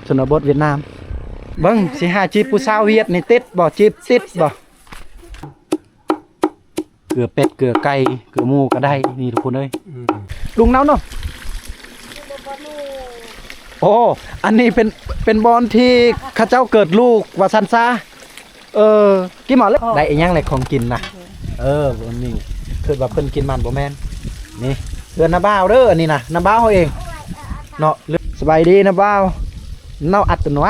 ຊົນນະບົດຫວຽດນາມ. ເບິ່ງ ຊິຫາຈີບຜູ້ສາວຫວຽດນີ້ຕິດບໍ່? ຈີບຕິດບໍ່? ເກືອເປັດ ເກືອໄກ່ ເກືອໝູກໍໄດ້ ນີ້ທຸກຄົນເອີຍ. ອືມ ລຸງເນົາເນາະ. ໂອ້ ອັນນີ້ເປັນ ເປັນບ່ອນທີ່ເຂົາເຈົ້າເກີດລູກວ່າຊັ້ນຊະ. ເອີ ກິນໝາກເລີຍ. ໄດ້ອີຫຍັງແຫຼະຂອງກິນນະ? ເອີ ອັນນີ້ຄິດວ່າເພິ່ນກິນມັນບໍ່ແມ່ນ. ນີ້ເຮືອນນ້າບ່າວເດີ ອັນນີ້ນະ ນ້າບ່າວເຮົາເອງເນາະ. ສະບາຍດີນ້າບ່າວ ເນົາອັດຕະໂນ. ເ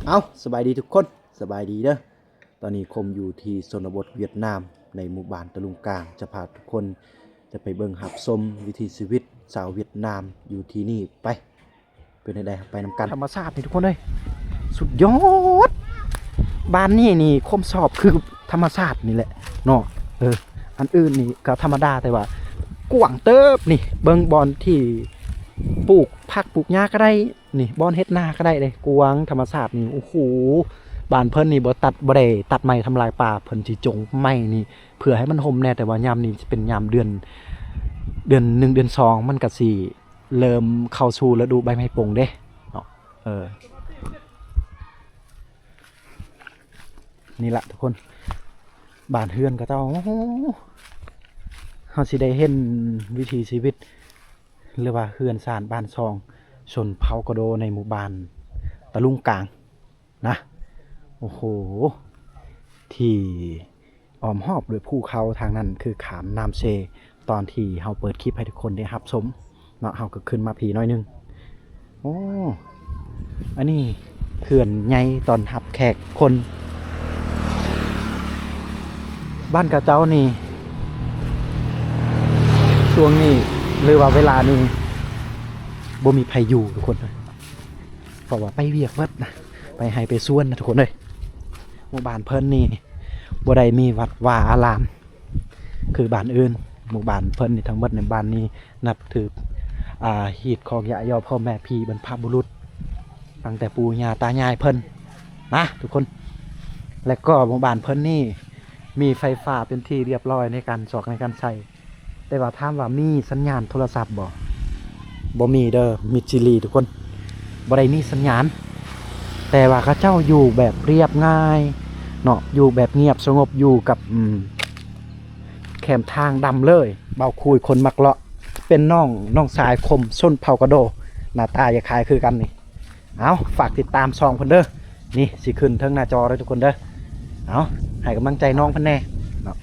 ອົ້າ ສະບາຍດີທຸກຄົນ ສະບາຍດີເດີ. ຕອນນີ້ຄົມຢູ່ທີ່ຊົນນະບົດຫວຽດນາມ ໃນໝູ່ບ້ານຕະລຸງກາງ ຈະພາທຸກຄົນຈະໄປເບິ່ງຮັບຊົມວິຖີຊີວິດຊາວຫວຽດນາມຢູ່ທີ່ນີ້ໄປ. ເປັນແນວໃດ ໄປນຳກັນ. ທຳມະຊາດນີ້ທຸກຄົນເອີຍ ສຸດຍອດ. ບ້ານນີ້ນີ້ຄົມຊອບຄືທຳມະຊາດນີ້ແຫຼະເນາະ. ເອີ ອັນອື່ນນີ້ກໍທຳມະດາ ແຕ່ວ່າກວ້າງເຕີບ. ນີ້ເບິ່ງບ່ອນທີ່ປູກຜັກປູກຫຍ້າກໍໄດ້ ນີ້ບ່ອນເຮັດນາກໍໄດ້ເດ້ ກວ້າງ. ທຳມະຊາດນີ້ ໂອ້ໂຫ ບ້ານເພິ່ນນີ້ບໍ່ຕັດ ບໍ່ໄດ້ຕັດໄມ້ທຳລາຍປ່າ ເພິ່ນຊິຈົ່ງໄມ້ນີ້ເພື່ອໃຫ້ມັນຮົ່ມແດ່. ແຕ່ວ່າຍາມນີ້ຊິເປັນຍາມເດືອນ ເດືອນໜຶ່ງ ເດືອນສອງ ມັນກໍຊິ ເລີ່ມເຂົ້າສູ່ລະດູໃບໄມ້ປົ່ງເດ້ເນາະ. ເອີ ນີ້ລະທຸກຄົນ ບ້ານເຮືອນເຂົາເຈົ້າ. ໂອ້ໂຫ ເຮົາຊິໄດ້ເຫັນວິຖີຊີວິດ ຫຼືວ່າເຮືອນຊານບ້ານຊ່ອງຊົນເຜົ່າກະໂດໃນໝູ່ບ້ານຕະລຸງກາງນະ. ໂອ້ໂຫ ທີ່ ອ້ອມຮອບດ້ວຍພູເຂົາ. ທາງນັ້ນຄືຂາມນ້ຳເຊ. ຕອນທີ່ເຮົາເປີດຄລິບໃຫ້ທຸກຄົນໄດ້ຮັບຊົມເນາະ ເຮົາກໍຂຶ້ນມາພີ້ໜ້ອຍໜຶ່ງ. ໂອ້ ອັນນີ້ເຮືອນໃຫຍ່ຕ້ອນຮັບແຂກຄົນ. ບ້ານເຂົາເຈົ້ານີ້ ຊ່ວງນີ້ ຫຼືວ່າເວລານີ້ ບໍ່ມີໃຜຢູ່ທຸກຄົນ ເພາະວ່າໄປວຽກເບິດນະ ໄປໄຮ່ໄປສວນນະທຸກຄົນເອີຍ. ໝູ່ບ້ານເພິ່ນນີ້ບໍ່ໄດ້ມີວັດວາອາລາມຄືບ້ານອື່ນ. ໝູ່ບ້ານເພິ່ນນີ້ ທັງໝົດໃນບ້ານນີ້ນັບຖື ອ່າ ຮີດຄອງຢາຍໍພໍ່ແມ່ພີ່ບັນພະບຸລຸດ ຕັ້ງແຕ່ປູ່ຍ່າຕາຍາຍເພິ່ນນະທຸກຄົນ. ແລະກໍໝູ່ບ້ານເພິ່ນນີ້ມີໄຟຟ້າເປັນທີ່ລຽບຮ້ອຍໃນການຊອກໃນການໃຊ້. ແຕ່ວ່າຖາມວ່າມີສັນຍານໂທລະສັບບໍ່? ບໍ່ມີເດີ ມິດຊີລີທຸກຄົນ ບໍ່ໄດ້ມີສັນຍານ. ແຕ່ວ່າເຂົາເຈົ້າຢູ່ແບບລຽບງ່າຍເນາະ ຢູ່ແບບງຽບສະຫງົບ ຢູ່ກັບ ອືມ ແຄມທາງດຳເລີຍ. ບ່າວຄຸຍຄົນມັກເລາະ ເປັນນ້ອງ ນ້ອງຊາຍຄົມຊົນເຜົ່າກະໂດ ໜ້າຕາຈະຄ້າຍຄືກັນນີ້. ເອົາ ຝາກຕິດຕາມຊ່ອງເພິ່ນເດີ ນີ້ຊິຂຶ້ນເທິງໜ້າຈໍເດີທຸກຄົນເດີ. ເອົາ ໃຫ້ກຳລັງໃຈນ້ອງເພິ່ນແດ່ເນາະ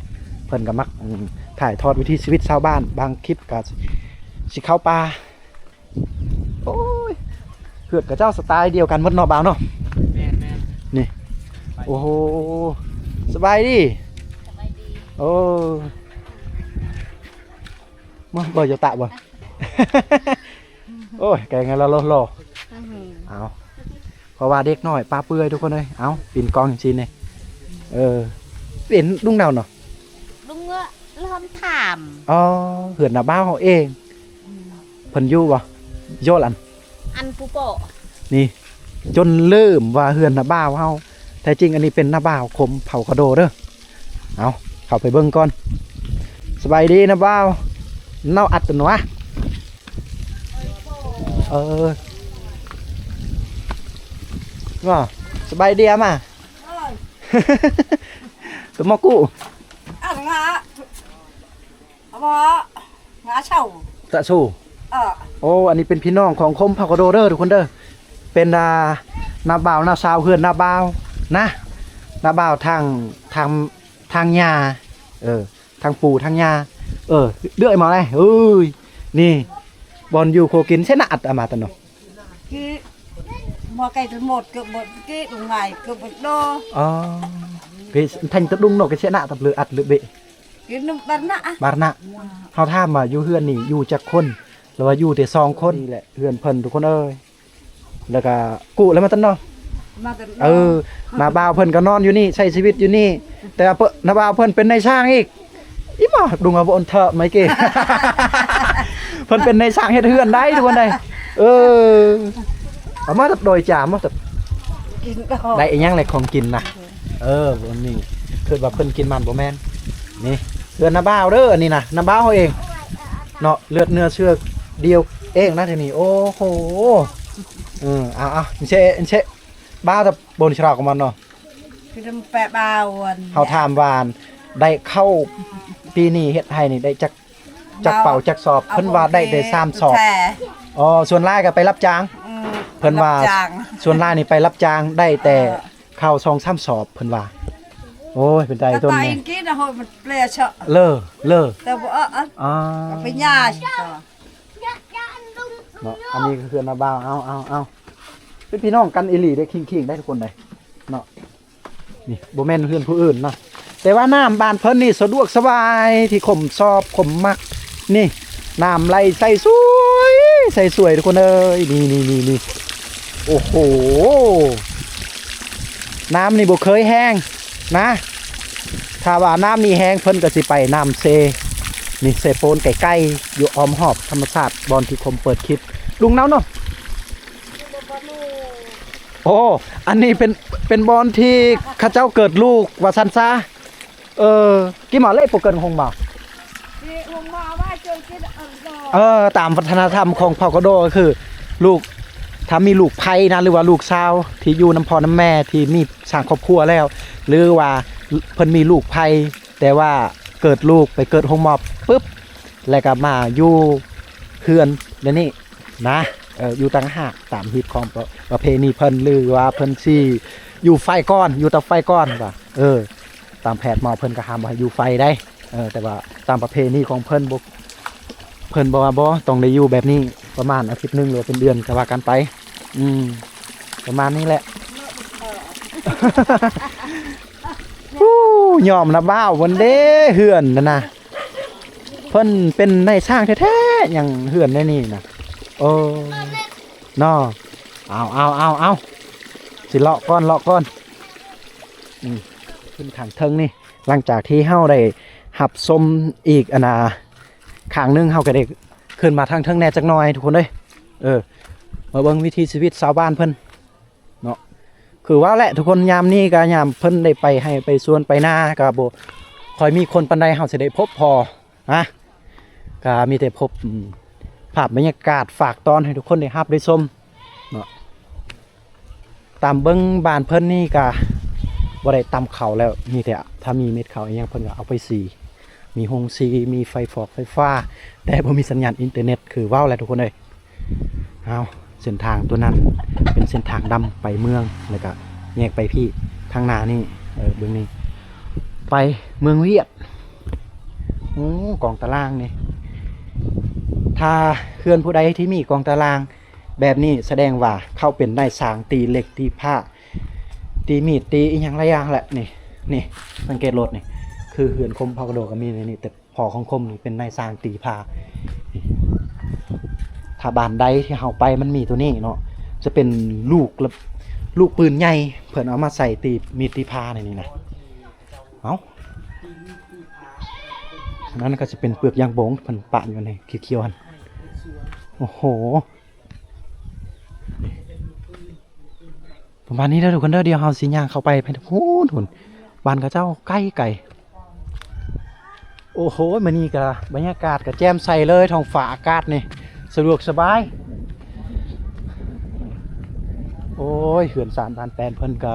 ເພິ່ນກໍມັກ ອືມ ຖ່າຍທອດວິຖີຊີວິດຊາວບ້ານ ບາງຄລິບກໍຊິເຂົ້າປ່າ. ໂອ້ຍ ເຮືອນຂະເຈົ້າສະໄຕດຽວກັນໝົດເນາະ ບ່າວເນາະ. ແມ່ນໆ ນີ້ ໂອ້ໂຫ ສະບາຍດີ ສະບາຍດີ. ໂອ້ ມາ ບໍ່ຢາກຕະບໍ່? ໂອ້ຍ ແກງໃຫ້ລາວຫຼໍ່ໆ. ອືຮຶ ເອົາ ເພາະວ່າເດັກນ້ອຍປາເປື່ອຍທຸກຄົນເອີຍ. ເອົາ ປິ່ນກ້ອງຈັ່ງຊີ້ນີ້ ເອີ ເປັນລຸງເນົາເນາະ ລຸງເອີ ເລີ່ມຖາມ. ອໍ ເຮືອນນ້າບ່າວເຮົາເອງ. ອືມ ເພິ່ນຢູ່ບໍ່? ໂຍລອັນ ອັນຜູ້ປໍ ນີ້ ຈົນລືມວ່າເຮືອນນ້າບ່າວເຮົາ ແທ້ຈິງອັນນີ້ເປັນນ້າບ່າວຄົມເຜົ່າກະໂດເດີ. ເອົາ ເຂົ້າໄປເບິ່ງກ່ອນ. ສະບາຍດີນ້າບ່າວ ເນົາອັດຕະໂນ. ເອີ ວ່າ ສະບາຍດີອາມາ. ເອີ ຕົວໝໍກູ ອາງາ ອາມາ ງາເຊົາ ຕະຊູ. ເອີ ໂອ້ ອັນນີ້ເປັນພີ່ນ້ອງຂອງຄົມເຜົ່າກະໂດເດີທຸກຄົນເດີ. ເປັນ ອ່າ ນ້າບ່າວນ້າສາວເຮືອນນ້າບ່າວນະ ນ້າບ່າວທາງ ທາງ ທາງຍ່າ ເອີ ທາງປູ່ທາງຍ່າ. ເອີ ເດືອຍມາເລີຍ ເອີຍ ນີ້ ບ່ອນຢູ່ຄົວກິນເຊນະອັດອາມາຕະໂນ. ກະມາໄກທັງໝົດ ກະບໍ່ກະລົງງ່າຍ ກະບໍ່ໂດ. ອໍ ກະທັງຕະດຸງເນາະ ກະເຊນະຕະບລືອັດຫຼືເບ ກະນຳບານນະ ບານນະ. ເຮົາຖາມວ່າຢູ່ເຮືອນນີ້ຢູ່ຈັກຄົນ ລະວ່າຢູ່ແຕ່ສອງຄົນ. ນີ້ແຫຼະເຮືອນເພິ່ນທຸກຄົນເອີຍ. ແລ້ວກະກຸແລ້ວມາຕັນເນາະ ມາຕັນເນາະ. ເອີ ນ້າບ່າວເພິ່ນກໍນອນຢູ່ນີ້ ໃຊ້ຊີວິດຢູ່ນີ້ ແຕ່ວ່າເພິ່ນ ນ້າບ່າວເພິ່ນເປັນນາຍຊ່າງອີກ. ອີ່ໝໍດຸງອາບໍ່ອັນເທີໄມເກ ເພິ່ນເປັນນາຍຊ່າງເຮັດເຮືອນໄດ້ທຸກຄົນໄດ໋. ເອີ ເອົາມາຕັບໂດຍຈາມາຕັບ ກິນດອກ ໄດ້ອີຫຍັງແຫຼະຂອງກິນນະ. ເອີ ອັນນີ້ຄິດວ່າເພິ່ນກິນມັນບໍ່ແມ່ນ. ນີ້ເຮືອນນ້າບ່າວເດີ ອັນນີ້ນະ ນ້າບ່າວເຮົາເອງເນາະ ເລືອດເນື້ອເຊື້ອດຽວເອງນະທີ່ນີ້. ໂອ້ໂຫ ເອີ ເອົາໆ ເຊ ເຊ ບ້າຕະບົນຊະລາວຂອງມັນເນາະ ຄືນຳແປະບາວ ເຮົາຖາມວ່າ ໄດ້ເຂົ້າປີນີ້ເຮັດໄຮ່ນີ້ໄດ້ຈັກ ຈັກເປົາຈັກສອບ? ເພິ່ນວ່າໄດ້ແຕ່ສາມສອບ. ອໍ ສ່ວນຫຼາຍກໍໄປຮັບຈ້າງ. ເພິ່ນວ່າສ່ວນຫຼາຍນີ້ໄປຮັບຈ້າງ ໄດ້ແຕ່ເຂົ້າສອງສາມສອບ ເພິ່ນວ່າ. ໂອ້ຍ ເປັນຕາອີ່ຕົນນີ້ ເລີ ເລີ ເນາະ ອັນນີ້ຄືເຮືອນນ້າບ່າວ. ເອົາ ເອົາ ເປັນພີ່ນ້ອງກັນອີ່ຫຼີເດ້ ຄີງໆ ໄດ້ທຸກຄົນເດ້ເນາະ. ນີ້ບໍ່ແມ່ນເຮືອນຜູ້ອື່ນເນາະ ແຕ່ວ່ານ້ຳບ້ານເພິ່ນນີ້ສະດວກສະບາຍ ທີ່ຄົມຊອບຄົມມັກ. ນີ້ ນ້ຳໄຫຼໃສສວຍ ໃສສວຍທຸກຄົນເອີຍ. ນີ້ໆໆໆ ໂອ້ໂຫ ນ້ຳນີ້ບໍ່ເຄີຍແຫ້ງນະ. ຖ້າວ່ານ້ຳນີ້ແຫ້ງ ເພິ່ນກໍຊິໄປນ້ຳເຊ ນີ້ ເຊໂປນໃກ້ໆ ຢູ່ອ້ອມຮອບທຳມະຊາດ ບ່ອນທີ່ຄົມເປີດຄລິບ ລຸງເນົາເນາະ. ໂອ້ ອັນນີ້ເປັນ ເປັນບ່ອນທີ່ເຂົາເຈົ້າເກີດລູກວ່າຊັ້ນຊະ. ເອີ ກິມາເລໂປເກີນຫົງມາ ເອີ ຕາມວັດທະນະທຳຂອງເຜົ່າກະໂດ ກໍຄືລູກ ຖ້າມີລູກໃພ້ນະ ຫຼືວ່າລູກສາວທີ່ຢູ່ນຳພໍ່ນຳແມ່ ທີ່ມີສ້າງຄອບຄົວແລ້ວ ຫຼືວ່າເພິ່ນມີລູກໃພ້ ແຕ່ວ່າເກີດລູກ ໄປເກີດໂຮງໝໍປຶບ ແລ້ວກໍມາຢູ່ເຮືອນແນວນີ້ນະ ເອີ ຢູ່ຕ່າງຫາກ ຕາມຮີດຄອງປະ ປະເພນີເພິ່ນ ຫຼືວ່າເພິ່ນຊິຢູ່ໄຟກ່ອນ ຢູ່ເຕົາໄຟກ່ອນວ່າ ເອີ ຕາມແພດໝໍເພິ່ນກໍຫ້າມບໍ່ໃຫ້ຢູ່ໄຟໄດ໋. ເອີ ແຕ່ວ່າຕາມປະເພນີຂອງເພິ່ນບໍ່ ເພິ່ນບອກວ່າບໍ່ ຕ້ອງໄດ້ຢູ່ແບບນີ້ປະມານອາທິດໜຶ່ງ ຫຼືວ່າເປັນເດືອນກໍວ່າກັນໄປ. ອືມ ປະມານນີ້ແຫຼະ. ໂອ້ ຍອມນະບ່າວເພິ່ນເດ້ ເຮືອນນັ້ນນະ ເພິ່ນເປັນນາຍຊ່າງແທ້ໆ ຫຍັງເຮືອນໃນນີ້ນະ. ເອີ ເນາະ ເອົາໆໆໆ ຊິເລາະກ່ອນ ເລາະກ່ອນ. ອືມ ຂຶ້ນຂ້າງເທິງນີ້ ຫຼັງຈາກທີ່ເຮົາໄດ້ຮັບຊົມອີກ ອັນນ່າ ຂ້າງໜຶ່ງ ເຮົາກໍໄດ້ຂຶ້ນມາທາງເທິງແດ່ຈັກໜ່ອຍທຸກຄົນເອີຍ. ເອີ ມາເບິ່ງວິຖີຊີວິດຊາວບ້ານເພິ່ນເນາະ. ຄືວ່າແຫຼະທຸກຄົນ ຍາມນີ້ກໍຍາມເພິ່ນໄດ້ໄປໄຮ່ໄປສວນໄປນາ ກໍບໍ່ຄ່ອຍມີຄົນປານໃດ ເຮົາຊິໄດ້ພົບພໍ້ນະ. ກໍມີແຕ່ພົບ ອືມ ພາບບັນຍາກາດ ຝາກຕອນໃຫ້ທຸກຄົນໄດ້ຮັບໄດ້ຊົມເນາະ. ຕາມເບິ່ງບ້ານເພິ່ນນີ້ກະບໍ່ໄດ້ຕຳເຂົ້າແລ້ວ ມີແຕ່ຖ້າມີເມັດເຂົ້າອີ່ຫຍັງເພິ່ນກໍເອົາໄປສີ ມີໂຮງສີ ມີໄຟຟອກໄຟຟ້າ ແຕ່ບໍ່ມີສັນຍານອິນເຕີເນັດ ຄືເວົ້າແຫຼະທຸກຄົນເອີຍ. ເອົາ ເສັ້ນທາງຕົວນັ້ນເປັນເສັ້ນທາງດຳໄປເມືອງ ແລ້ວກະແຍກໄປພີ້ ທາງໜ້ານີ້ ເອີ ເບິ່ງນີ້ ໄປເມືອງວຽດ. ໂອ້ ກອງຕາລາງນີ້ ຖ້າເຮືອນຜູ້ໃດທີ່ມີກອງຕາລາງ ແບບນີ້ສະແດງວ່າເຂົາເປັນນາຍຊ່າງຕີເຫຼັກຕີພ້າ ຕີມີດຕີອີ່ຫຍັງຫຼາຍຢ່າງແຫຼະ. ນີ້ ນີ້ ສັງເກດໂລດນີ້ ຄືເຮືອນຄົມເຜົ່າກະໂດກະມີໃນນີ້ ແຕ່ພໍ່ຂອງຄົມນີ້ເປັນນາຍຊ່າງຕີພ້າ. ຖ້າບ້ານໃດທີ່ເຮົາໄປມັນມີໂຕນີ້ເນາະ ຈະເປັນລູກ ລູກປືນໃຫຍ່ ເພິ່ນເອົາມາໃສ່ຕີມີດຕີພ້າໃນນີ້ນະ. ເອົ້າ ອັນນັ້ນກໍຈະເປັນເປືອກຢາງບົງ ເພິ່ນປະຢູ່ໃນຂຽວໆຫັ້ນ. ໂອ້ໂຫ ປະມານນີ້ເດີທຸກຄົນເດີ. ດຽວເຮົາຊິຍ່າງເຂົ້າໄປ ໄປພຸ້ນ ພຸ້ນ ບ້ານເຂົາເຈົ້າໃກ້ໄກ. ໂອ້ໂຫ ມື້ນີ້ກະບັນຍາກາດກະແຈ່ມໃສເລີຍ ທ້ອງຟ້າອາກາດນີ້ສະດວກສະບາຍ. ໂອ້ຍ ເຮືອນຊານບ້ານແປນເພິ່ນກະ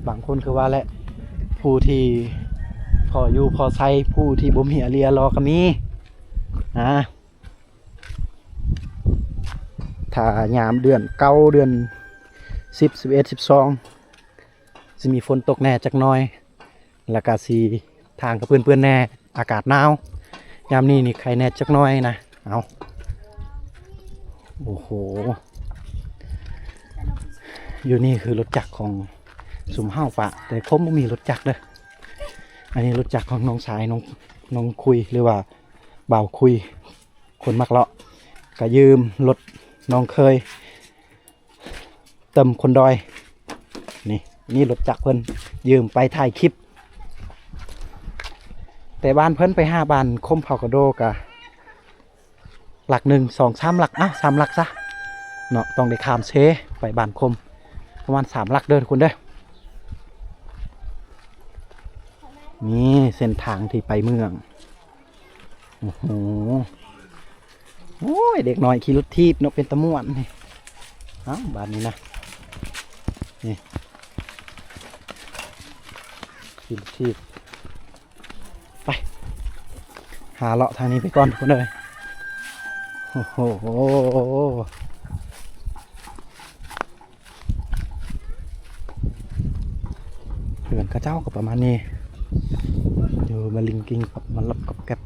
ບາງຄົນຄືວ່າແຫຼະ ຜູ້ທີ່ພໍຢູ່ພໍໃຊ້ ຜູ້ທີ່ບໍ່ມີອາລີອາລໍກະມີນະ. ຖ້າຍາມເດືອນເກົ້າ ເດືອນສິບ ສິບເອັດ ສິບສອງ ຊິມີຝົນຕົກແດ່ຈັກໜ່ອຍ ແລ້ວກະຊິທາງກະເປື້ອນໆແດ່ ອາກາດໜາວ. ຍາມນີ້ນີ້ໄຄແດ່ຈັກໜ່ອຍນະ. ເອົາ ໂອ້ໂຫ ຢູ່ນີ້ຄືລົດຈັກຂອງຊຸມເຮົາປະ ແຕ່ຄົມບໍ່ມີລົດຈັກເດີ. ອັນນີ້ລົດຈັກຂອງນ້ອງຊາຍ ນ້ອງ ນ້ອງຄຸຍ ຫຼືວ່າບ່າວຄຸຍ ຄົນມັກເລາະ ກະຢືມລົດນ້ອງເຄີຍ ເຕີມຄົນດອຍ. ນີ້ ນີ້ລົດຈັກເພິ່ນຢືມໄປຖ່າຍຄລິບ. ແຕ່ບ້ານເພິ່ນໄປຫາບ້ານຄົມເຜົ່າກະໂດກະ ຫຼັກໜຶ່ງ ສອງ ສາມຫຼັກ ເອົ້າ ສາມຫຼັກຊະເນາະ. ຕ້ອງໄດ້ຂ້າມເຊໄປບ້ານຄົມ ປະມານສາມຫຼັກເດີທຸກຄົນເດີ. ນີ້ເສັ້ນທາງທີ່ໄປເມືອງ. ໂອ້ໂຫ ໂອ້ຍ ເດັກນ້ອຍຂີ່ລົດຖີບເນາະ ເປັນຕາມ່ວນນີ້. ເອົ້າ ບາດນີ້ນະ ນີ້ ຂີ່ລົດຖີບ ໄປ ຫາເລາະທາງນີ້ໄປກ່ອນພຸ້ນເອີຍ. ໂອ້ໂຫ ເຮືອນເຂົາເຈົ້າກໍປະມານນີ້ ຢູ່ມາລິງກິງກັບມາລັບກັບແກັບ.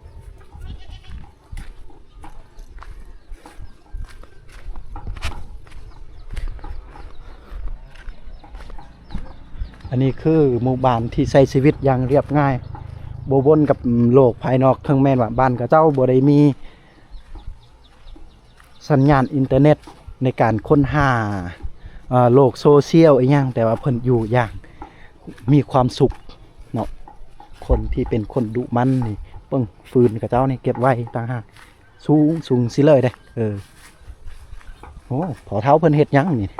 ອັນນີ້ຄືໝູ່ບ້ານທີ່ໃຊ້ຊີວິດຢ່າງລຽບງ່າຍ ບໍ່ວົນກັບໂລກພາຍນອກ. ເຖິງແມ່ນວ່າບ້ານເຂົາເຈົ້າບໍ່ໄດ້ມີສັນຍານອິນເຕີເນັດໃນການຄົ້ນຫາ ເອີ ໂລກໂຊຊຽວອີ່ຫຍັງ, ແຕ່ວ່າເພິ່ນຢູ່ຢ່າງມີຄວາມສຸກເນາະ. ຄົນທີ່ເປັນຄົນດຸໝັ່ນນີ້ ເບິ່ງ ຟືນເຂົາເຈົ້ານີ້ເກັບໄວ້ຕ່າງຫາກ. ສູງ ສູງຊິເລີຍເດ້. ເອີ ໂອ້ ພໍ່ເຖົ້າເພິ່ນເຮັດຫຍັງນີ້? ເ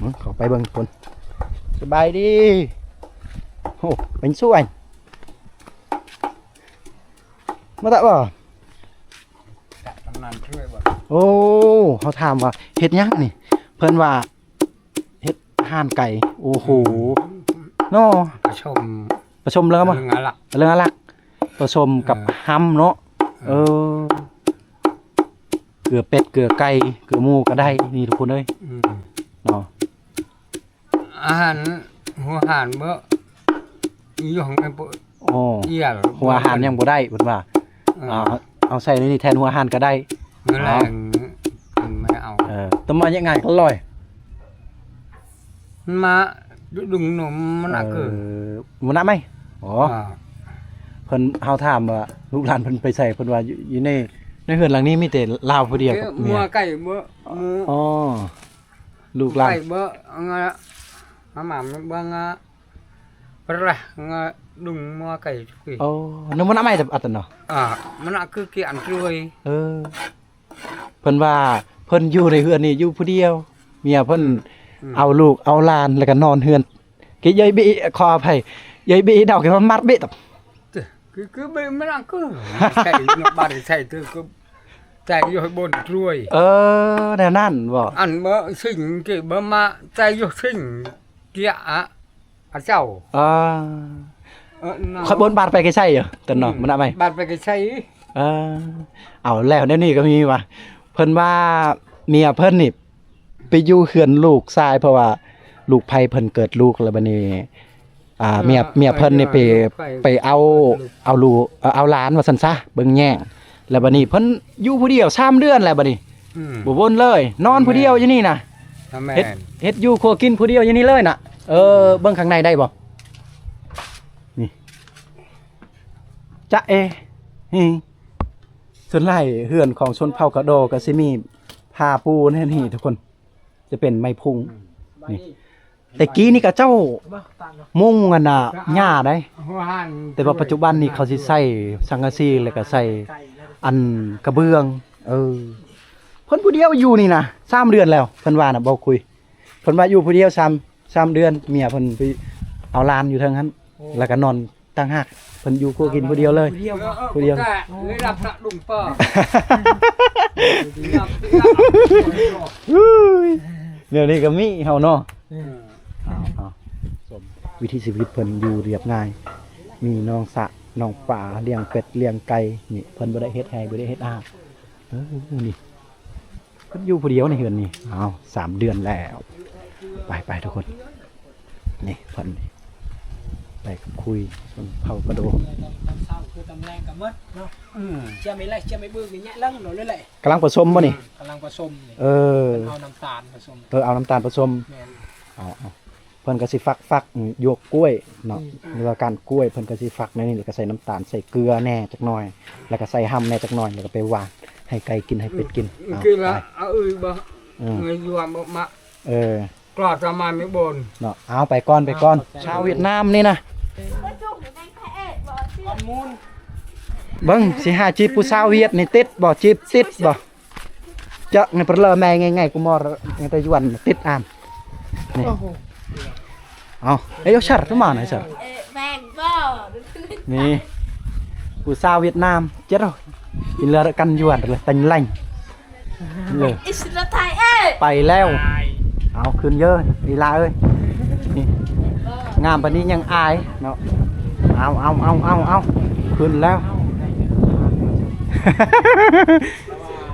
ອີ ເຂົ້າໄປເບິ່ງພຸ້ນ. ສະບາຍດີ. ໂອ້ ເປັນສ່ວນ ມາຕະບໍ່? ຕຳນານຊ່ວຍບໍ່? ໂອ້ ເຮົາຖາມວ່າເຮັດຫຍັງນີ້? ເພິ່ນວ່າ ເຮັດອາຫານໄກ່. ໂອ້ໂຫ ອືມ ເນາະ ປະສົມ ປະສົມເລີຍ ເລື່ອງອາລັກ ເລື່ອງອາລັກ ປະສົມກັບ ເອີ ຮຳເນາະ. ເອີ ເອີ ເກືອເປັດ ເກືອໄກ່ ເກືອໝູກໍໄດ້ ນີ້ທຸກຄົນເອີຍ. ອືມ ເນາະ ອາຫານຫົວຫານເບີ ອີ່ຫຍັງແມ່ນບໍ່ ອໍ ເອີ ຫົວອາຫານຍັງບໍ່ໄດ້ເພິ່ນວ່າ. ເອີ ເອົາ ເອົາໃສ່ໃນນີ້ແທນຫົວອາຫານກໍໄດ້. ມື້ແລງ ເອົາ ກິນໄມ້ເອົາ ເອີ ຕົ້ນໄມ້ຍັງງ່າຍກໍລອຍ ມັນມາດຸດຸງນົມມັນອະ ເອີ ຄື ມັນນະໄໝ? ອໍ ອ່າ ເພິ່ນ ເຮົາຖາມວ່າລູກຫຼານເພິ່ນໄປໃສ ເພິ່ນວ່າຢູ່ ຢູ່ໃນ ໃນເຮືອນຫຼັງນີ້ມີແຕ່ລາວຜູ້ດຽວກັບເມຍ ເອີ ໝູ່ໄກ່ເບີ ໝູ່ ອໍ ລູກຫຼານ ໄກ່ເບີ ງະ ຫາໝາເບິ່ງງະ ປະລະງະ ດຸງໝູ່ໄກ່ທຸກປີ. ອໍ ນຳມັນນະໄໝແຕ່ອັດຕະເນາະ ອ່າ ມັນນະຄືກຽນຊ່ວຍ. ເອີ ເພິ່ນວ່າເພິ່ນຢູ່ໃນເຮືອນນີ້ຢູ່ຜູ້ດຽວ ເມຍເພິ່ນ ອືມ ເອົາລູກເອົາຫຼານ ແລ້ວກໍນອນເຮືອນ ກິເຢີຍບີ ຂໍອະໄພ ເຢີຍບີເນາະ ກິມາມັດບີ ຄື ຄືເບມັນອັງຄື ໃສ່ນະບາດໃສ່ຄື ໃສ່ຢູ່ໃຫ້ບົນຊ່ວຍ. ເອີ ແນວນັ້ນບໍ? ອັນເບີຊິງກິເບີມາໃສ່ຢູ່ຊິງ ເກຍອະ ອາເຈົ້າ ອ່າ ເອີ ຂ້ອຍບົນບາດໄປໄກໄຊຢູ່ ຕອນເນາະ ອືມ ມັນນະໄໝ ບາດໄປໄກໄຊ. ເອີ ເອົາແລ້ວ ແນວນີ້ກໍມີວ່າ ເພິ່ນວ່າເມຍເພິ່ນນີ້ໄປຢູ່ເຮືອນລູກຊາຍ ເພາະວ່າລູກໃຜເພິ່ນເກີດລູກ ແລ້ວບັດນີ້ ອ່າ ເອີ ເມຍ ເມຍເພິ່ນນີ້ໄປ ເອີ ໄປເອົາ ເອົາລູກ ເອົາຫຼານວ່າຊັ້ນຊະ ເບິ່ງແຍງ ແລ້ວບັດນີ້ເພິ່ນຢູ່ຜູ້ດຽວສາມເດືອນແລ້ວບັດນີ້ ອືມ ບໍ່ວົນເລີຍ ນອນຜູ້ດຽວຢູ່ນີ້ນະ ແມ່ນ ເຮັດ ເຮັດຢູ່ຄົວກິນຜູ້ດຽວຢູ່ນີ້ເລີຍນະ. ເອີ ເບິ່ງຂ້າງໃນໄດ້ບໍ່? ນີ້ ຈະເອ ນີ້ ສ່ວນຫຼາຍເຮືອນຂອງຊົນເຜົ່າກະດໍກໍຊິມີຜ້າປູແນວນີ້ທຸກຄົນ ຈະເປັນໄມ້ພຸງ ນີ້ ແຕ່ກີ້ນີ້ເຂົາເຈົ້າມຸງອັນນ່າຫຍ້າໄດ໋ ແຕ່ວ່າປັດຈຸບັນນີ້ເຂົາຊິໃສ່ສັງກະສີ ແລ້ວກໍໃສ່ອັນກະເບື້ອງ. ເອີ ເພິ່ນຜູ້ດຽວຢູ່ນີ້ນະ ສາມເດືອນແລ້ວ ເພິ່ນວ່ານະ ບໍ່ຄຸຍ ເພິ່ນວ່າຢູ່ຜູ້ດຽວສາມ ສາມເດືອນ ເມຍເພິ່ນໄປເອົາຫຼານຢູ່ເທິງຫັ້ນ ແລ້ວກໍນອນຕ່າງຫາກ ເພິ່ນຢູ່ຄົວກິນຜູ້ດຽວເລີຍ ຜູ້ດຽວ ຜູ້ດຽວ ເລີຍລັບນະລຸງປ້າ ເອີຍ ແນວນີ້ກໍມີເຮົາເນາະ. ເອີ ເອົາ ເອົາ ວິຖີຊີວິດເພິ່ນຢູ່ລຽບງ່າຍ ມີໜອງສະ ໜອງປາ ລ້ຽງເປັດ ລ້ຽງໄກ່ ນີ້ເພິ່ນບໍ່ໄດ້ເຮັດໄຮ່ ບໍ່ໄດ້ເຮັດອາ ເອີ ນີ້ ເພິ່ນຢູ່ຜູ້ດຽວໃນເຮືອນນີ້. ອ້າວ ສາມເດືອນແລ້ວ ໄປໆ ທຸກຄົນ ນີ້ເພິ່ນໄປກັບຄຸຍຊົນເຜົ່າກະໂດ ຕອນເຊົ້າຄືຕອນແລງກໍໝົດເນາະ ອືມ ຈຽມໄອ້ແລກ ຈຽມໄອ້ບຶກນີ້ແຍະເລິງໂລດເລີຍແຫຼະ ກຳລັງປະສົມບໍ່ນີ້? ອືມ ກຳລັງປະສົມນີ້ ເອີ ເພິ່ນເອົານ້ຳຕານປະສົມ ເອີ ເອົານ້ຳຕານປະສົມ ແມ່ນ ເອົາໆ ເພິ່ນກໍຊິຟັກ ຟັກ ອືມ ຢວກກ້ວຍເນາະ ອືມ ຫຼືວ່າກ້ານກ້ວຍ ເພິ່ນກໍຊິຟັກໃນນີ້ ແລ້ວກໍໃສ່ນ້ຳຕານ ໃສ່ເກືອແດ່ຈັກໜ່ອຍ ແລ້ວກໍໃສ່ຮຳແດ່ຈັກໜ່ອຍ ແລ້ວກໍໄປຫວ່ານໃຫ້ໄກ່ກິນ ໃຫ້ເປັດກິນ. ອືມ ເອົາ ກິນລະ ໄປ ເອົາອີກບໍ່? ເອີ ເງິນຢູ່ວ່າບໍ່ມາ ເອີ ກລາດຈະມາມີບ່ອນເນາະ. ເອົາ ໄປກ່ອນ ໄປກ່ອນ. ອ້າວ ຂອບໃຈ ຊາວຫວຽດນາມນີ້ນະ ເບິ່ງຊິຫາຈີບຜູ້ສາວຫວຽດນີ້ຕິດບໍ່? ຈີບຕິດບໍ່? ເຈາະໃນປະເລີແມ່ງ່າຍໆ ກູມໍ່ແຕ່ຍວນຕິດອາມນີ້. ໂອ້ໂຫ ເອົາ ເອໂຍ ຊາຣ ທຸມານ ຊາຣ ນີ້ ຜູ້ສາວຫວຽດນາມ ເຈັດໂອ ກິນເລືອດກັນຍວນເລີຍ ຕັນໄລ. ເອີ ອິດສະລະໄທເອີຍ ໄປແລ້ວ. ເອົາ ຂຶ້ນເດີ້ ອີຫຼ້າເອີຍ. ນີ້ ງາມປານນີ້ຍັງອາຍເນາະ. ເອົາ ເອົາ ເອົາ ເອົາ ເອົາ ຂຶ້ນແລ້ວ.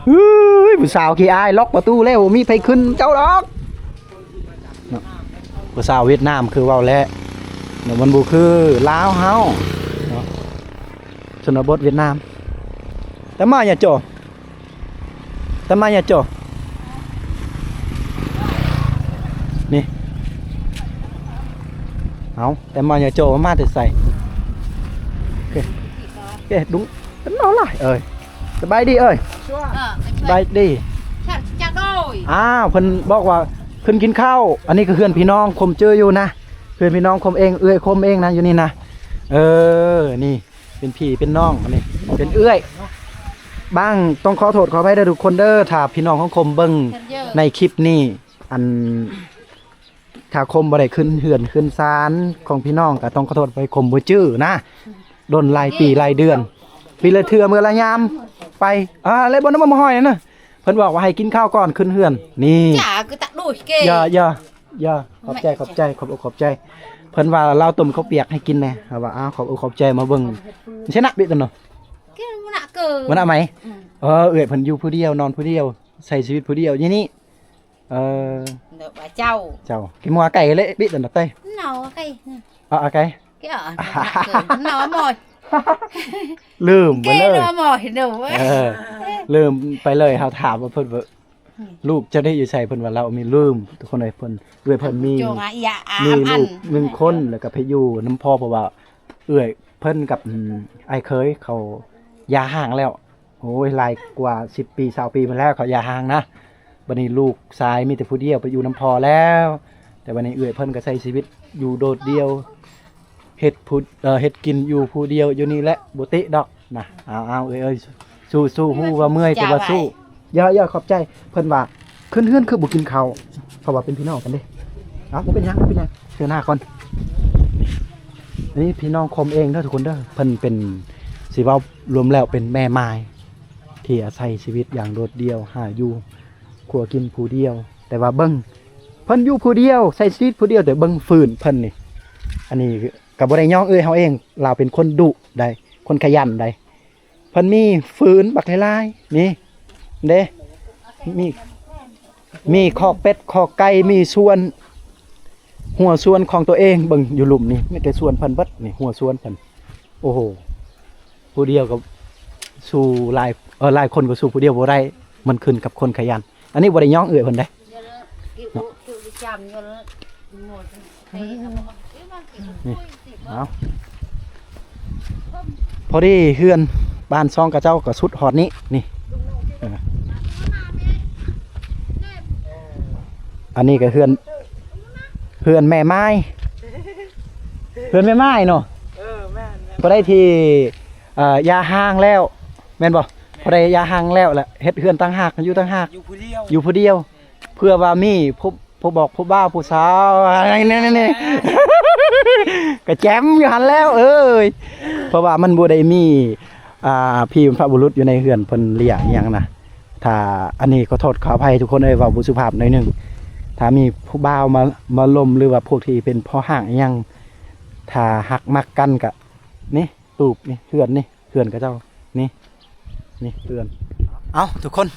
ເຮີ້ຍ ຜູ້ສາວຂີ້ອາຍ ລັອກປະຕູແລ້ວ ບໍ່ມີໃຜຂຶ້ນເຈົ້າດອກ. ເນາະ ພາສາຫວຽດນາມຄືເວົ້າແຫຼະເນາະ ມັນບໍ່ຄືລາວເຮົາເນາະ ຊົນນະບົດຫວຽດນາມ. ຕະມາຍາໂຈ ຕະມາຍາໂຈ ນີ້ ເອົາ ຕະມາຍາໂຈ ມາແຕ່ໃສ? ໂອເຄ ໂອເຄ ດຸງ ເປັນເອົາຫຼາຍເອີຍ. ສະບາຍດີເອີຍ. ເອີ ສະບາຍດີ. ອ້າວ ເພິ່ນບອກວ່າຂຶ້ນກິນເຂົ້າ. ອັນນີ້ກໍເຮືອນພີ່ນ້ອງຄົມເຈີຢູ່ນະ ເຮືອນພີ່ນ້ອງຄົມເອງ ເອື້ອຍຄົມເອງນະ ຢູ່ນີ້ນະ. ເອີ ນີ້ເປັນພີ່ເປັນນ້ອງ ອັນນີ້ເປັນເອື້ອຍ. ບາງ ຕ້ອງຂໍໂທດຂໍອະໄພເດີທຸກຄົນເດີ ຖ້າພີ່ນ້ອງຂອງຄົມເບິ່ງໃນຄລິບນີ້ ອັນ ຖ້າຄົມບໍ່ໄດ້ຂຶ້ນເຮືອນຂຶ້ນຊານຂອງພີ່ນ້ອງ ກໍຕ້ອງຂໍໂທດໄປ ຄົມບໍ່ຈື່ນະ ດົນຫຼາຍປີຫຼາຍເດືອນ ປີລະເທື່ອ ມື້ລະຍາມໄປ. ອ່າ ແລະ ບໍ່ນຳມາຫອຍນະ ເພິ່ນບອກວ່າໃຫ້ກິນເຂົ້າກ່ອນຂຶ້ນເຮືອນ. ນີ້ ຈາກະຕະດຸຍເກ ຢ່າ ຢ່າ ຢ່າ ຂອບໃຈ ຂອບໃຈ ຂອບອົກຂອບໃຈ. ເພິ່ນວ່າລາວຕົ້ມເຂົ້າປຽກໃຫ້ກິນແດ່ ເຮົາວ່າ ອ້າວ ຂອບອົກຂອບໃຈ ມາເບິ່ງ. ຊະນະ ບິດຕົນເນາະ ກິນມະນະເກີ ມະນະໄໝ. ເອີ ເອື້ອຍເພິ່ນຢູ່ຜູ້ດຽວ ນອນຜູ້ດຽວ ໃຊ້ຊີວິດຜູ້ດຽວຢູ່ນີ້. ເອີ ເດີ ເຈົ້າ ເຈົ້າ ກິນໝູອາໄກ່ເລະ ບິດອັນນະໄຕ ເນາະ ໄກ່ ເອົາອາໄກ່ ເນາະ ໝໍ ລືມໄປເລີຍ ເນາະ ໝໍ ເນາະ ເອີ ລືມໄປເລີຍ. ເຮົາຖາມວ່າເພິ່ນວ່າ ອືມ ລູກເຈົ້າໄດ້ຢູ່ໃສ ເພິ່ນວ່າລາວມີ ລືມ ທຸກຄົນເອີຍ. ເພິ່ນ ເອື້ອຍເພິ່ນມີ ມີລູກໜຶ່ງຄົນ ແລ້ວກໍໄປຢູ່ນຳພໍ່ ເພາະວ່າເອື້ອຍເພິ່ນກັບ ອືມ ອ້າຍເຂີຍເຂົາຢ່າຮ້າງແລ້ວ. ໂອ້ຍ ຫຼາຍກວ່າສິບປີ ຊາວປີມາແລ້ວ ເຂົາຢ່າຮ້າງນະ. ບັດນີ້ລູກຊາຍມີແຕ່ຜູ້ດຽວໄປຢູ່ນຳພໍ່ແລ້ວ. ແຕ່ບັດນີ້ເອື້ອຍເພິ່ນກໍໃຊ້ຊີວິດຢູ່ໂດດດ່ຽວ ເຮັດຜູ້ ເອີ ເຮັດກິນຢູ່ຜູ້ດຽວຢູ່ນີ້ແຫຼະ ບໍ່ຕິດອກນະ. ເອົາໆ ເອື້ອຍ ເອີຍ ສູ້ໆ ຮູ້ວ່າເມື່ອຍແຕ່ວ່າສູ້. ຢ່າໆ ຂອບໃຈ. ເພິ່ນວ່າຂຶ້ນເຮືອນຄືບໍ່ກິນເຂົ້າ ເພາະວ່າເປັນພີ່ນ້ອງກັນເດ້. ເອົາ ບໍ່ເປັນຫຍັງ ບໍ່ເປັນຫຍັງ ເຊີນໜ້າກ່ອນ. ອັນນີ້ພີ່ນ້ອງຄົມເອງເດີທຸກຄົນເດີ. ເພິ່ນເປັນ ຊິເວົ້າລວມແລ້ວເປັນແມ່ໝ້າຍ ທີ່ອາໄສຊີວິດຢ່າງໂດດດ່ຽວ ຫາຢູ່ຄົວກິນຜູ້ດຽວ. ແຕ່ວ່າເບິ່ງ ເພິ່ນຢູ່ຜູ້ດຽວ ໃຊ້ຊີວິດຜູ້ດຽວ ແຕ່ເບິ່ງຟືນເພິ່ນນີ້. ອັນນີ້ກໍບໍ່ໄດ້ຍ້ອງເອື້ອຍເຮົາເອງ ລາວເປັນຄົນດຸໄດ໋ ຄົນຂະຫຍັນໄດ໋. ເພິ່ນມີຟືນບັກຫຼາຍໆ ນີ້ເດ້ ມີ ມີຄອກເປັດຄອກໄກ່ ມີສວນ ຮົ້ວສວນຂອງຕົວເອງ. ເບິ່ງຢູ່ລຸ່ມນີ້ ມີແຕ່ສວນເພິ່ນເບິດນີ້ ຮົ້ວສວນເພິ່ນ. ໂອ້ໂຫ ຜູ້ດຽວກໍສູ້ຫຼາຍ ເອີ ຫຼາຍຄົນກໍສູ້ຜູ້ດຽວບໍ່ໄດ້ ມັນຂຶ້ນກັບຄົນຂະຫຍັນ. ອັນນີ້ບໍ່ໄດ້ຍ້ອງເອື້ອຍເພິ່ນເດ້. ນີ້ ເອົາ ພໍດີເຮືອນບ້ານຊ່ອງຂະເຈົ້າກໍສຸດຮອດນີ້ ນີ້ ເອີ ອັນນີ້ກໍເຮືອນ ເຮືອນແມ່ໝ້າຍ ເຮືອນແມ່ໝ້າຍເນາະ. ເອີ ແມ່ນໆ ພໍໄດ້ທີ່ ເອີ ຢ່າຮ້າງແລ້ວ ແມ່ນບໍ່? ພໍໄດ້ຢ່າຮ້າງແລ້ວລະ ເຮັດເຮືອນຕ່າງຫາກ ຢູ່ຕ່າງຫາກ ຢູ່ຜູ້ດຽວ ຢູ່ຜູ້ດຽວ ເພື່ອວ່າມີຜູ້ ຜູ້ບອກຜູ້ບ່າວຜູ້ສາວ ນີ້ໆ ກະແຈ່ມຢູ່ຫັ້ນແລ້ວເອີຍ. ເພາະວ່າມັນບໍ່ໄດ້ມີ ອ່າ ຜີບັນພະບຸລຸດຢູ່ໃນເຮືອນເພິ່ນລ້ຽງອີ່ຫຍັງນະ. ຖ້າ ອັນນີ້ຂໍໂທດຂໍອະໄພທຸກຄົນເອີຍ ເວົ້າບໍ່ສຸພາບໜ້ອຍໜຶ່ງ. ຖ້າມີຜູ້ບ່າວມາ ມາລົມ ຫຼືວ່າພວກທີ່ເປັນພໍ່ຮ້າງອີ່ຫຍັງ ຖ້າຮັກມັກກັນກະ ນີ້ ຕູບນີ້ ເຮືອນນີ້ ເຮືອນຂະເຈົ້າ ນີ້ ນີ້ເຮືອນ. ເອົ້າ ທຸກຄົນ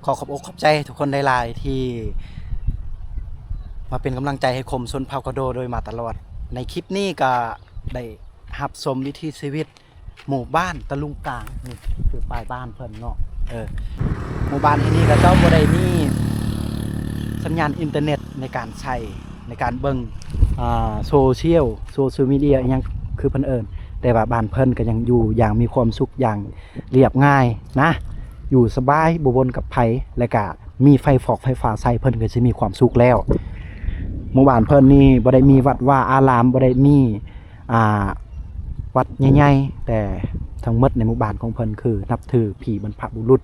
ຂໍຂອບອົກຂອບໃຈທຸກຄົນຫຼາຍໆ ທີ່ມາເປັນກຳລັງໃຈໃຫ້ຄົມຊົນເຜົ່າກະໂດໂດຍມາຕະຫຼອດ. ໃນຄລິບນີ້ກະໄດ້ຮັບຊົມວິຖີຊີວິດໝູ່ບ້ານຕະລຸງກາງ ນີ້ຄືປ້າຍບ້ານເພິ່ນເນາະ. ເອີ ໝູ່ບ້ານແຫ່ງນີ້ຂະເຈົ້າບໍ່ໄດ້ມີສັນຍານອິນເຕີເນັດໃນການໃຊ້ ໃນການເບິ່ງ ອ່າ ໂຊຊຽວ ໂຊຊຽວມີເດຍອີ່ຫຍັງຄືເພິ່ນເອີ້ນ, ແຕ່ວ່າບ້ານເພິ່ນກໍຍັງຢູ່ຢ່າງມີຄວາມສຸກ ຢ່າງລຽບງ່າຍນະ, ຢູ່ສະບາຍ ບໍ່ວົນກັບໃຜ ແລະກະມີໄຟຟອກໄຟຟ້າໃຊ້ ເພິ່ນກໍຊິມີຄວາມສຸກແລ້ວ. ໝູ່ບ້ານເພິ່ນນີ້ບໍ່ໄດ້ມີວັດວາອາລາມ ບໍ່ໄດ້ມີ ອ່າ ວັດໃຫຍ່ໆ ແຕ່ທັງໝົດໃນໝູ່ບ້ານຂອງເພິ່ນຄືນັບຖືຜີບັນພະບຸລຸດ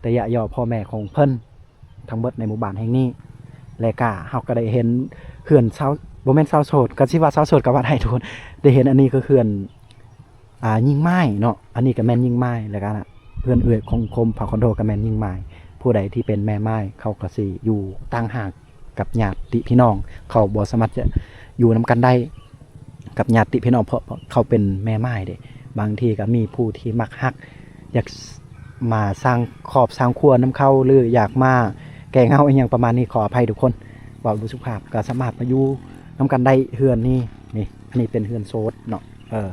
ແຕ່ຢະຍໍ່ພໍ່ແມ່ຂອງເພິ່ນ ທັງໝົດໃນໝູ່ບ້ານແຫ່ງນີ້. ແລະກະເຮົາກໍໄດ້ເຫັນເຮືອນຊາວ ບໍ່ແມ່ນຊາວໂສດ ກໍຊິວ່າຊາວໂສດກໍວ່າໄດ້ທຸກຄົນ. ໄດ້ເຫັນ ອັນນີ້ກໍເຮືອນ ອ່າ ຍິງໝ້າຍເນາະ, ອັນນີ້ກໍແມ່ນຍິງໝ້າຍ ແລະກະເຮືອນເອື້ອຍຂອງຄົມ ພາຄອນໂດ ກໍແມ່ນຍິງໝ້າຍ. ແ ຜູ້ໃດທີ່ເປັນແມ່ໝ້າຍ ເຂົາກໍຊິຢູ່ຕ່າງຫາກກັບຍາດຕິພີ່ນ້ອງ ເຂົາບໍ່ສາມາດຈະຢູ່ນຳກັນໄດ້ກັບຍາດຕິພີ່ນ້ອງ ເພາະເຂົາເປັນແມ່ໝ້າຍເດ້. ບາງທີກໍມີຜູ້ທີ່ມັກຮັກ ຢາກມາສ້າງຄອບສ້າງຄົວນຳເຂົາ ຫຼື ຢາກມາແກ້ເຫງົາອີ່ຫຍັງປະມານນີ້ ຂໍອະໄພທຸກຄົນ ເວົ້າບໍ່ສຸພາບ ກໍສາມາດມາຢູ່ນຳກັນໄດ້ເຮືອນນີ້. ນີ້ ອັນນີ້ເປັນເຮືອນໂສດເນາະ ເອີ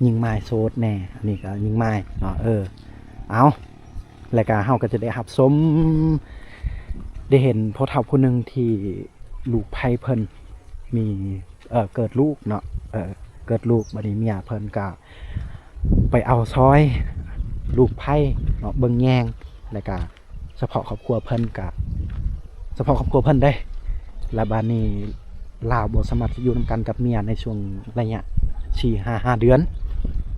ຍິງໝ້າຍໂສດແດ່ ອັນນີ້ກໍຍິງໝ້າຍເນາະ ເອີ ເອົາ ແລ້ວກໍເຮົາກໍຈະໄດ້ຮັບຊົມ ໄດ້ເຫັນພໍ່ເຖົ້າຜູ້ໜຶ່ງທີ່ລູກໃພ້ເພິ່ນມີ ເອີ ເກີດລູກເນາະ ເອີ ເກີດລູກ ບັດນີ້ເມຍເພິ່ນກໍໄປເອົາຊ່ອຍລູກໃພ້ເນາະ ເບິ່ງແຍງ ແລ້ວກໍສະເພາະຄອບຄົວເພິ່ນ ກໍສະເພາະຄອບຄົວເພິ່ນເດ້. ແລ້ວບາດນີ້ລາວບໍ່ສາມາດຈະຢູ່ນຳກັນກັບເມຍໃນຊ່ວງໄລຍະສີ່ຫ້າ ຫ້າເດືອນ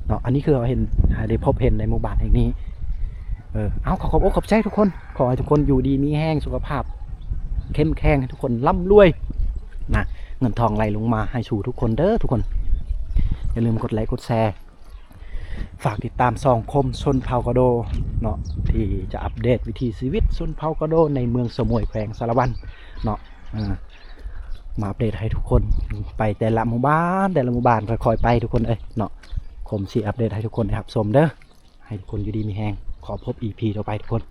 ເນາະ ອັນນີ້ຄືເຮົາເຫັນ ໄດ້ພົບເຫັນໃນໝູ່ບ້ານແຫ່ງນີ້. ເອີ ເອົາ ຂໍຂອບອົກຂອບໃຈທຸກຄົນ ຂໍໃຫ້ທຸກຄົນຢູ່ດີມີແຮງ ສຸຂະພາບເຂັ້ມແຂງ ໃຫ້ທຸກຄົນລ່ຳລວຍນະ ເງິນທອງໄຫຼລົງມາໃຫ້ສູ່ທຸກຄົນເດີທຸກຄົນ. ຢ່າລືມກົດໄລກົດແຊ ຝາກຕິດຕາມຊ່ອງຄົມຊົນເຜົ່າກະໂດເນາະ ທີ່ຈະອັບເດດວິຖີຊີວິດຊົນເຜົ່າກະໂດໃນເມືອງສະໝວຍ ແຂວງສາລະວັນເນາະ. ເອີ ມາອັບເດດໃຫ້ທຸກຄົນໄປແຕ່ລະໝູ່ບ້ານ ແຕ່ລະໝູ່ບ້ານ ຄ່ອຍໆໄປທຸກຄົນເອີຍເນາະ. ຄົມຊິອັບເດດໃຫ້ທຸກຄົນໄດ້ຮັບຊົມເດີ. ໃຫ້ທຸກຄົນຢູ່ດີມີແຮງ ຂໍພົບອີພີຕໍ່ໄປທຸກຄົນ.